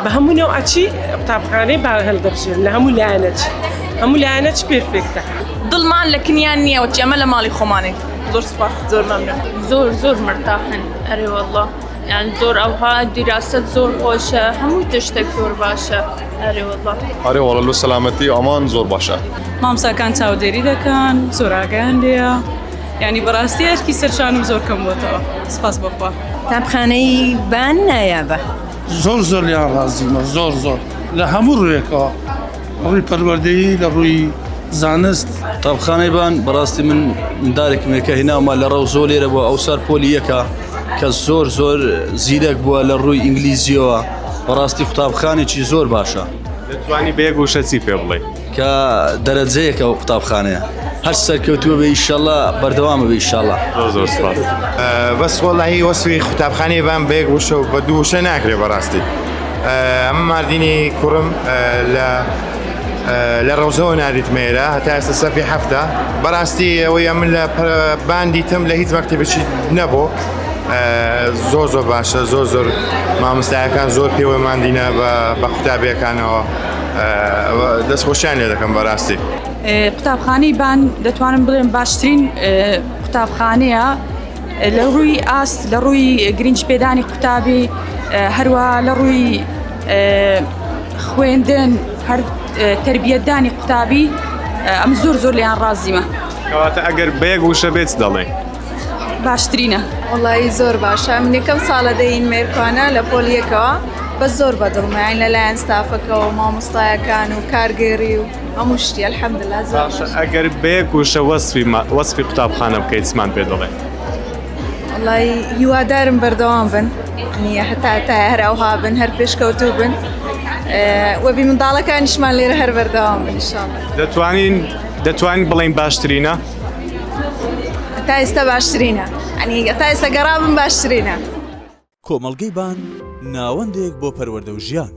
بە هەموو نەوعەچی قوتابخانەی بان هەلدەبژێرم لە هەموو لایەنەچ هەموو لایەنەچ perfect ە. دڵمان لە کنیان نییە وەچی ئەمە لە ماڵی خۆمانین زۆر سوپاس زۆر مەمنون. زۆر زۆر مرتاحن ئەرێ واللە یان زۆر ئەوها دیراسەت زۆر خۆشە هەموو تشتێک زۆر باشە ئەرێ واللە. ئەرێ وەڵا لۆ سەلامەتی ئەمان زۆر باشە. مامۆستاکان چاودێری دەکەن زۆر ئاگایان لێیە یانی بەڕاستی ئەرکی سەرشانم زۆر کەم بۆتەوە سپاس بۆ خوا. قوتابخانەی بان نایابە. زۆر زۆر لێیان ڕازیمە زۆر زۆر لە هەموو ڕوویەکەوە ڕووی پەروەردەیی لە ڕووی زانست. قوتابخانەی بان بەڕاستی من مندارێکم هەیە کە هێناومە لە ڕەو زۆر لێرە بووە ئەوسار پۆلی یەکە کە زۆر زۆر زیرەک بووە لە ڕووی ئینگلیزیەوە بەڕاستی قوتابخانێکی زۆر باشە. دەتوانی بە یەک وشە چی پێ بڵێی؟ کە دەرەجەیەکە ئەو قوتابخانەیە هەر سەرکەوتووە بێ ئیشەڵا بەردەوامە بێ ئیشەڵا. زۆر زۆر سپاس. بەس وەڵاهی وەسفی قوتابخانەی بان بە یەک وشە و بە دوو وشە ناکرێ بەڕاستی ئەمە ماردینی کوڕم لە لە ڕەوزەوە ناردیتمە ئێرە هەتا ئێستا سەفی هەفتە بەڕاستی ئەوەی ئەمن لە بان دیتم لە هیچ مەکتەبێکی نەبوو زۆر زۆر باشە زۆر زۆر مامۆستایەکان زۆر پێوە ماندینە بە قوتابیەکانەوە دەستخۆشیان لێ دەکەم بەڕاستی. قوتابخانەی بان دەتوانم بڵێم باشترین قوتابخانەیە لە ڕووی ئاست لە ڕووی گرنج پێدانی قوتابی هەروە لە ڕووی خوێندن هەر تربیەتدانی قوتابی ئەم زۆر زۆر لیان ڕازیمە. کەواتە ئەگەر بە یەک وشە بێت دەڵێ باشترینە. وەڵایی زۆر باشە من یەکەم ساڵە دەین مێرکوانە لە پۆل یەکەوە بەس زۆر بەدڵمە یانی لەلایەن ستافەکەوە و مامۆستایەکان و کارگێڕی و هەموو شتی الحمدللە زۆر باشە ئەگەر بە یەک وشە وەسفی وەسفی قوتابخانە بکەیت چمان پێ دەڵێ؟ وەڵایی هیوادارم بەردەوام بن نییە هەتا هەتایە هەر ئەوها بن هەر پێشکەوتوو بن وەبی منداڵەکانیشمان لێرە هەر بەردەوام بن ئینشاڵڵا. دەتوانین دەتوانین بڵێین باشترینە؟ تا ئێستا باشترینە ئەنی تا ئێستا گەڕابم باشترینە. کۆمەڵگەی بان، ناوەندێک بۆ پەروەردە و ژیان.